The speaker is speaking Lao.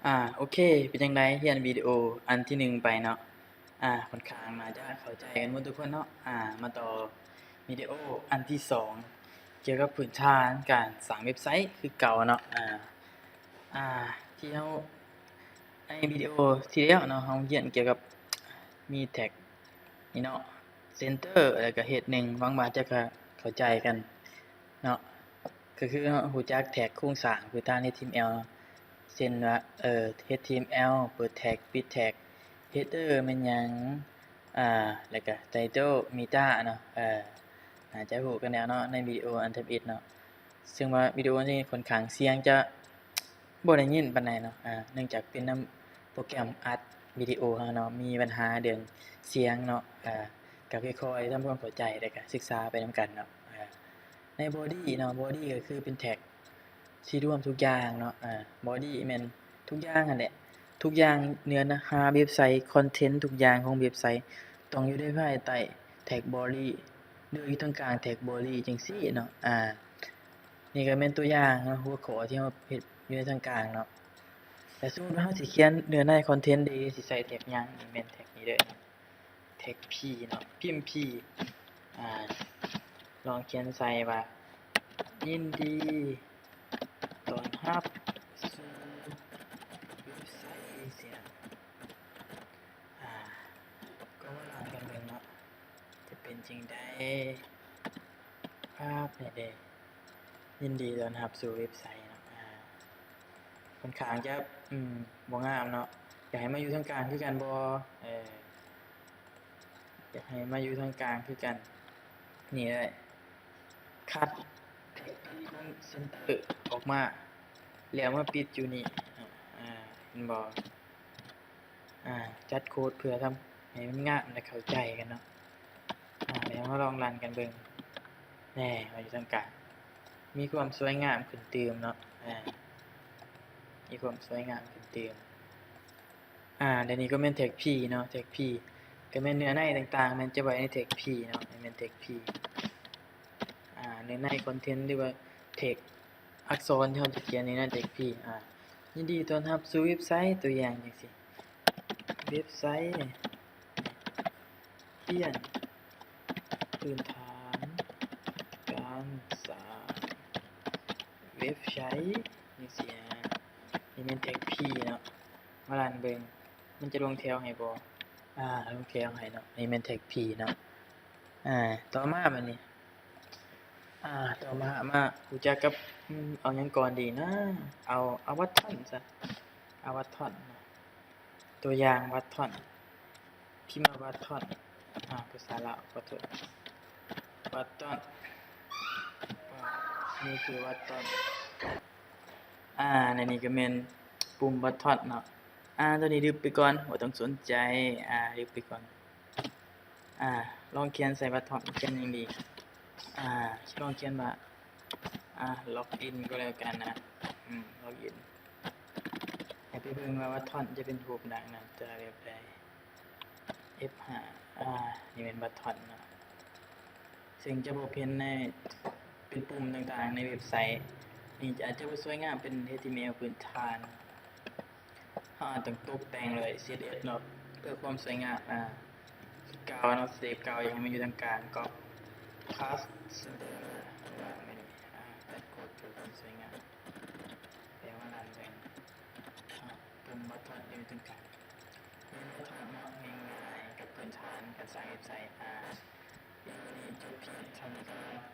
ອາ ໂອເຄ ເປັນຈັ່ງໃດ? ຮຽນວິດີໂອອັນທີໜຶ່ງໄປເນາະ ອາ ຂ້ອນຂ້າງໜ້າຈະເຂົ້າໃຈກັນໝົດທຸກຄົນເນາະ. ອາ ມາຕໍ່ວິດີໂອອັນທີສອງ ກ່ຽວກັບພື້ນຖານການສ້າງເວັບໄຊຄືເກົ່າເນາະ. ອາ ອາ ທີ່ເຮົາ ໃນວິດີໂອທີ່ແລ້ວເນາະ ເຮົາຮຽນກ່ຽວກັບມີແທັກນີ້ເນາະ ເຊັນເຕີ ແລ້ວກະເຮັດໜຶ່ງ ຫວັງວ່າຈະເຂົ້າໃຈກັນເນາະ. ກໍຄືເຮົາຮູ້ຈັກແທັກໂຄງສ້າງພື້ນຖານ ເອັດທີເອັມແອລ ເຊັ່ນວ່າ ເອີ ເອັດທີເອັມແອລ ເປີດແທັກ ປິດແທັກ ເຮດເດີແມ່ນຫຍັງ ອາ ແລ້ວກະໄຕເຕີ ເມຕາເນາະ. ເອີ ໜ້າຈະຮູ້ກັນແລ້ວເນາະ ໃນວິດີໂອອັນທຳອິດເນາະ. ເຊິ່ງວ່າວິດີໂອນີ້ຂ້ອນຂ້າງສຽງຈະບໍ່ໄດ້ຍິນປານໃດເນາະ ອາ ເນື່ອງຈາກເປັນນຳໂປຣແກຣມອັດວິດີໂອເຮົາເນາະ ມີບັນຫາເລື່ອງສຽງເນາະ. ອາ ກໍຄ່ອຍໆທຳຄວາມເຂົ້າໃຈ ແລ້ວກະສຶກສາໄປນຳກັນເນາະ. ອາ ໃນ body ເນາະ body ກໍຄືເປັນແທັກທີ່ລວມທຸກຢ່າງເນາະ. ອາ body ແມ່ນທຸກຢ່າງຫັ້ນແຫຼະ ທຸກຢ່າງເນື້ອຫາເວັບໄຊ ຄອນເທັນທຸກຢ່າງຂອງເວັບໄຊ ຕ້ອງຢູ່ໃນພາຍໃຕ້ແທັກ body ຫຼື ຢູ່ທາງກາງແທັກ body ຈັ່ງຊີ້ເນາະ. ອາ ນີ້ກໍແມ່ນຕົວຢ່າງເນາະ ຫົວຂໍ້ທີ່ເຮົາເຮັດຢູ່ໃນທາງກາງເນາະ. ແລະ ສົມມຸດວ່າເຮົາຊິຂຽນເນື້ອໃນຄອນເທັນເດ ຊິໃສ່ແທັກຫຍັງ? ນີ້ແມ່ນແທັກນີ້ເດີ ແທັກ P ເນາະ ພິມ P ອາ ລອງຂຽນໃສ່ວ່າ ຍິນດີຕ້ອນຮັບສູ່ເວັບໄຊ ຈັ່ງຊີ້ນະ. ອາ ກໍມາລອງກັນເບິ່ງເນາະ ຈະເປັນຈັ່ງໃດ? ພາບນີ້ເດ ຍິນດີຕ້ອນຮັບສູ່ເວັບໄຊເນາະ. ອາ ຂ້ອນຂ້າງຈະ ອືມ ບໍ່ງາມເນາະ ຢາກໃຫ້ມາຢູ່ທາງກາງຄືກັນບໍ່? ເອີ ຢາກໃຫ້ມາຢູ່ທາງກາງຄືກັນ ນີ້ເລີຍ ຄັດແທັກຂອງເຊັນເຕີອອກມາ ແລ້ວມາປິດຢູ່ນີ້ເນາະ. ອາ ເຫັນບໍ່? ອາ ຈັດໂຄດເພື່ອທຳໃຫ້ມັນງາມ ແລະ ເຂົ້າໃຈກັນເນາະ. ອາ ແລ້ວເຮົາລອງຣັນກັນເບິ່ງ ແນ່ ມາຢູ່ທາງກາງ ມີຄວາມສວຍງາມຂຶ້ນຕື່ມເນາະ. ອາ ມີຄວາມສວຍງາມຂຶ້ນຕື່ມ. ອາ ແລະ ນີ້ກໍແມ່ນແທັກ P ເນາະ ແທັກ P ກໍແມ່ນເນື້ອໃນຕ່າງໆ ແມ່ນຈະໄວ້ໃນແທັກ P ເນາະ ນີ້ແມ່ນແທັກ P. ອາ ເນື້ອໃນຄອນເທັນ ຫຼືວ່າແທັກອັກສອນທີ່ເຮົາຈະຂຽນນີ້ນະ ແທັກ P. ອາ ຍິນດີຕ້ອນຮັບສູ່ເວັບໄຊ ຕົວຢ່າງຈັ່ງຊີ້ ເວັບໄຊ ປ່ຽນພື້ນຖານການສ້າງເວັບໄຊ ຈັ່ງຊີ້ນະ. ນີ້ແມ່ນແທັກ P ເນາະ ມາຣັນເບິ່ງ ມັນຈະລົງແຖວໃຫ້ບໍ່? ອາ ລົງແຖວໃຫ້ເນາະ ນີ້ແມ່ນແທັກ P ເນາະ. ອາ ຕໍ່ມາບາດນີ້ ອາ ຕໍ່ມາ ມາຮູ້ຈັກກັບ ອືມ ເອົາຫຍັງກ່ອນດີນະ? ເອົາ ເອົາບັດທອນຊະ ເອົາບັດທອນ ຕົວຢ່າງບັດທອນ ພິມວ່າບັດທອນ ອາ ພາສາລາວ ຂໍໂທດ ບັດທອນ ນີ້ຄືບັດທອນ. ອາ ໃນນີ້ກໍແມ່ນປຸ່ມບັດທອນເນາະ. ອາ ຕົວນີ້ລຶບໄປກ່ອນ ບໍ່ຕ້ອງສົນໃຈ ອາ ລຶບໄປກ່ອນ. ອາ ລອງຂຽນໃສ່ບັດທອນ ຂຽນຫຍັງດີ? ອາ ລອງຂຽນວ່າ ອາ ລັອກອິນກໍແລ້ວກັນນະ ອືມ ລັອກອິນ. ໃຫ້ໄປເບິ່ງວ່າບັດທອນຈະເປັນຮູບຮ່າງໜ້າຕາແບບໃດ. ເອັຟຫ້າ ອາ ນີ້ແມ່ນບັດທອນເນາະ ເຊິ່ງຈະພົບເຫັນໃນ ເປັນປຸ່ມຕ່າງໆໃນເວັບໄຊ. ນີ້ອາດຈະບໍ່ສວຍງາມ ເປັນເອັດທີເອັມແອລພື້ນຖານ ເຮົາອາດຕ້ອງຕົກແຕ່ງດ້ວຍຊີເອັດເນາະ ເພື່ອຄວາມສວຍງາມ. ອາ ຄືເກົ່າເນາະ ສະເຕັບເກົ່າ ຢາກໃຫ້ມັນຢູ່ທາງກາງ ກໍຄັສເຊັນເຕີ ອາ ຕັດໂຄດເພື່ອຄວາມສວຍງາມ ແປວ່ານັ້ນເອງ. ອາ ປຸ່ມບັດທອນຢູ່ຕາງກາງ ແມ່ນບັດທອນເນາະ ງ່າຍໆ ກັບພື້ນຖານການສ້າງເວັບໄຊ. ອາ ວິດີໂອນີ້ຈົບພຽງເທົ່ານີ້ກ່ອນ.